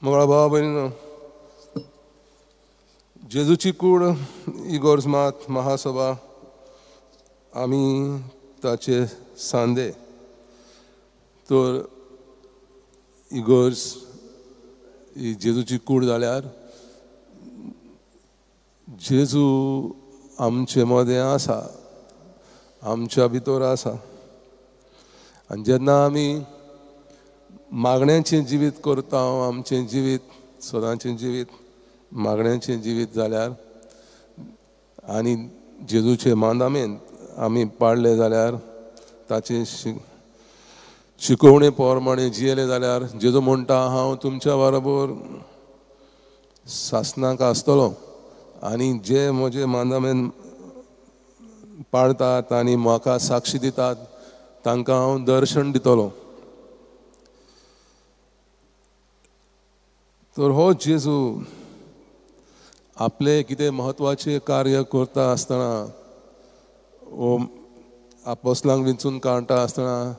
मोगळा भावा भयणीनो, जेजूची कूड इगोर्ज मात महासभा आमी ताचे सांदे. तर इगोर्ज ही जेजूची कूड जाल्यार जेजू आमचे मदें आसा, आमच्या भितर आसा. आनी जेन्ना आमी मागण्याचें जिवीत करता, आमचें जिवीत सदांचें जिवीत मागण्याचें जिवीत जाल्यार आनी जेजूचे मांदामेन आमी पाडले जाल्यार, ताचे शिकोवणे प्रमाणे जियेले जाल्यार, जेजू म्हणटा हांव तुमच्या बरोबर सासणाक आसतलो आनी जे म्हजे मांदामेन पाळतात आनी म्हाका साक्षी दितात तांकां हांव दर्शन दितलो. तर हो जेजू आपले कितें म्हत्वाचें कार्य करता आसतना, वो आपोसलांक विंचून काडटा आसतना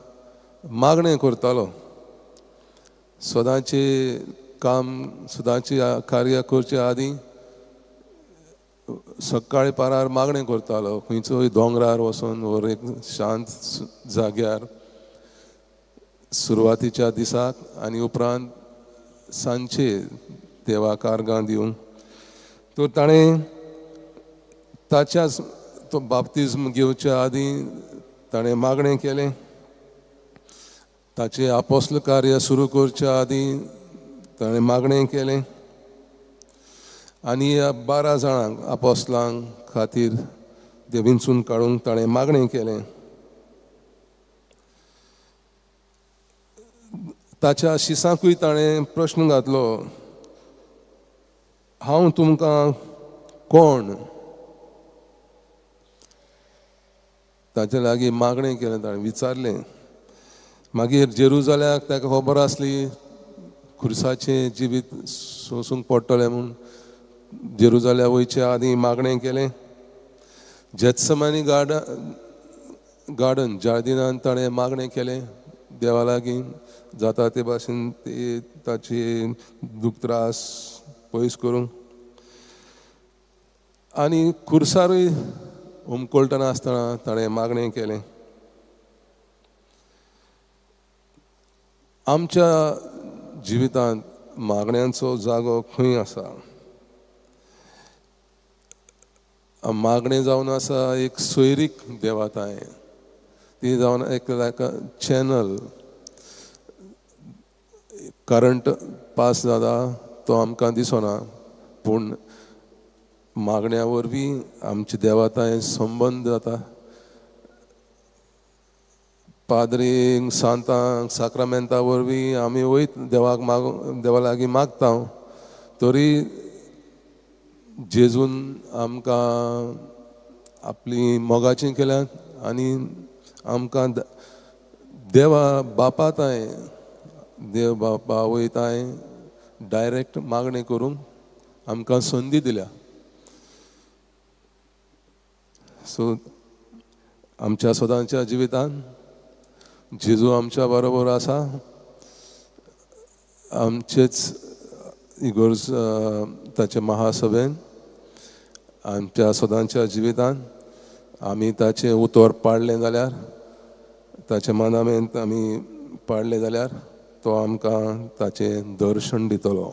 मागणें करतालो. सदांचें काम, सदांचें कार्य करचे आदीं सकाळी पारार मागणें करतालो, खंयचोय दोंगरार वचून वर एक शांत जाग्यार सुरवातीच्या दिसाक आनी उपरांत सांजचे देवा कार्गां दिवन. तर ताणें ताच्याच तो बाप्तिज्म घेवच्या आदीं ताणें मागणें केलें. ताचें आपोस्ल कार्य सुरू करच्या आदीं ताणें मागणें केलें आनी 12 जाणांक आपोस्लांक खातीर ते विंचून काडूंक ताणें मागणें केलें. ताच्या शिसांकूय ताणें प्रश्न घातलो, हांव तुमकां कोण? ताचे लागीं मागणें केलें, ताणें विचारलें. मागीर जेरुजाल्याक ताका खबर आसली खुर्साचें जिवीत सोंसूंक पडटलें म्हूण, जेरुजाल्या वयचे आदीं मागणें केलें. जेत्समानी गार्डन जार्दिनान ताणें मागणें केलें देवा लागीं, जाता ते भाशेन ते ताचे दुख त्रास पयस करूंक. आनी खुर्सारूय हुमकळटना आसतना ताणें मागणें केलें. आमच्या जिवितांत मागण्यांचो जागो खंय आसा? मागणें जावन आसा एक सोयरीक देवाताय, ती जावन एक लायक चॅनल, करंट पास जाता तो आमकां दिसना, पूण मागण्या वरवीं आमचे देवाताय संबंद जाता. पाद्रींक, सांतांक, साक्रामेंता वरवीं आमी वयत देवाक देवा लागीं मागता, तरी जेजून आमकां आपली मोगाची केल्यात आनी आमकां देवा बापाताय, देव बापा वयताय डायरेक्ट मागणें करूंक आमकां संदी दिल्या. सो आमच्या सदांच्या जिवितांत जेजू आमच्या बरोबर आसा. आमचेच इगोर्ज ताचे महासभेन आमच्या सदांच्या जिवितांत आमी ताचें उतर पाडलें जाल्यार, ताचे मानामेंत आमी पाडलें जाल्यार तो आमकां ताचें दर्शन दितलो.